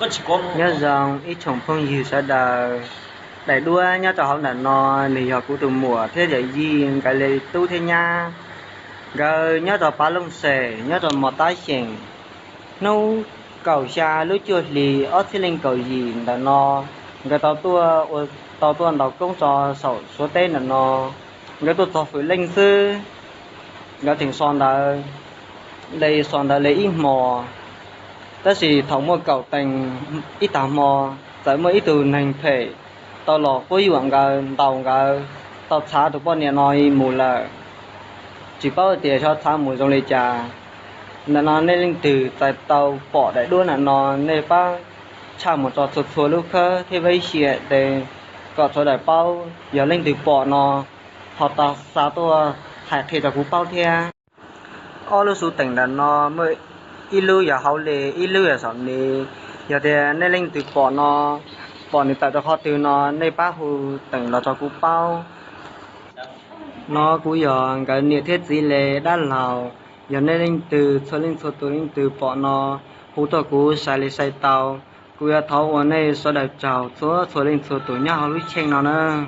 Nyob zoo ib tsoom phooj ywg sawv daws, daim duab nyob rau hauv ntawm no nws yog kuv tus muam thiab yawm yij nkawd li tub thiab nyab. Nkawd nyob rau Pab Looj Xeem, nyob rau Mos Tab Xyeem. Hnub kaum xya lub cuaj hli ob txhiab leej kaum yim ntawm no, nkawd tau tuaj ua, tau tuaj ntaus koob tso saum Suav teb ntawm no. Nkawd tuaj txog fwm leej xwb, nkawd tseem so ntawd, li so ntawd li ib hmos. Tab sis thaum muaj kaum teev ib tag hmo, txawm muaj ib tug neeg phem tau los quab yuam nkawd, ntaus nkawd, tau txhav tus poj niam no mus lawm. Tsis paub tias xyov txhav mus zoo li cas. Ntawm no nej leej twg txais tau pom daim duab ntawm no, nej pab tshaj mus rau txhua txhua lub khab thiab vib xia tes kom sawv daws paub. Yog leej twg pom no, ho tau xa tuaj hais qhia rau kuv paub thiab. Ob lub xub teem ntawm no muaj ib lub yog hauv li, ib lub yog saum ni. Yog tias nej leej twg pom no, pom nws tawm rau qhov twg no, nej pab hu teem los rau kuv paub. No kuv yog nkawd niam thiab txiv li dab laug. Yog nej leej twg txhua leej txhua tus leej twg pom no, hu tuaj kuv sai li sai tau. Kuv yuav thov ua nej sawv daws tsaug txhua txhua leej txhua tus nyob hauv lub cheej no nawb.